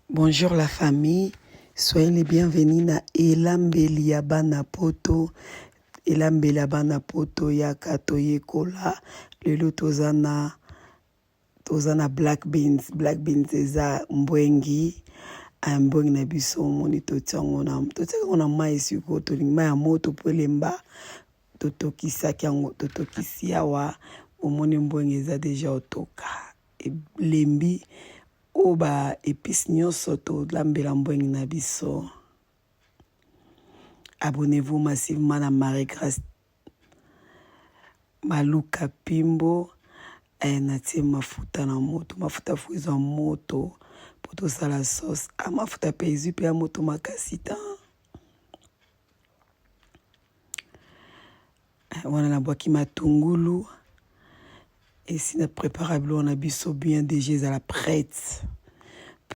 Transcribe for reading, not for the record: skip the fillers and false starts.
Bonjour la famille, soyez les bienvenus na elambeli ya bana poto, elambeli ya bana poto yaka toyekola lelo toza na toza na black beans, black beans eza mbwengi ah, mbwengi na biso omoni totia yango na totiaka yango na mai sikoyo tolingi mai ya moto mpo elemba totokisaki yango totokisi awa omoni mbwengi eza deja otoka elembi oyo ba epices nyonso tolambela mbwengi na biso. Abonnez-vous massivement na Marie Grace Maluka Pimbo. Eh, natie mafuta na moto, mafuta fo ezwa moto mpo tosala sauce. Ah, mafuta mpe ezwi mpe ya moto makasi ta. Eh, wana nabwaki matungulu esi na prepare biloko na biso bien deja ezala prête.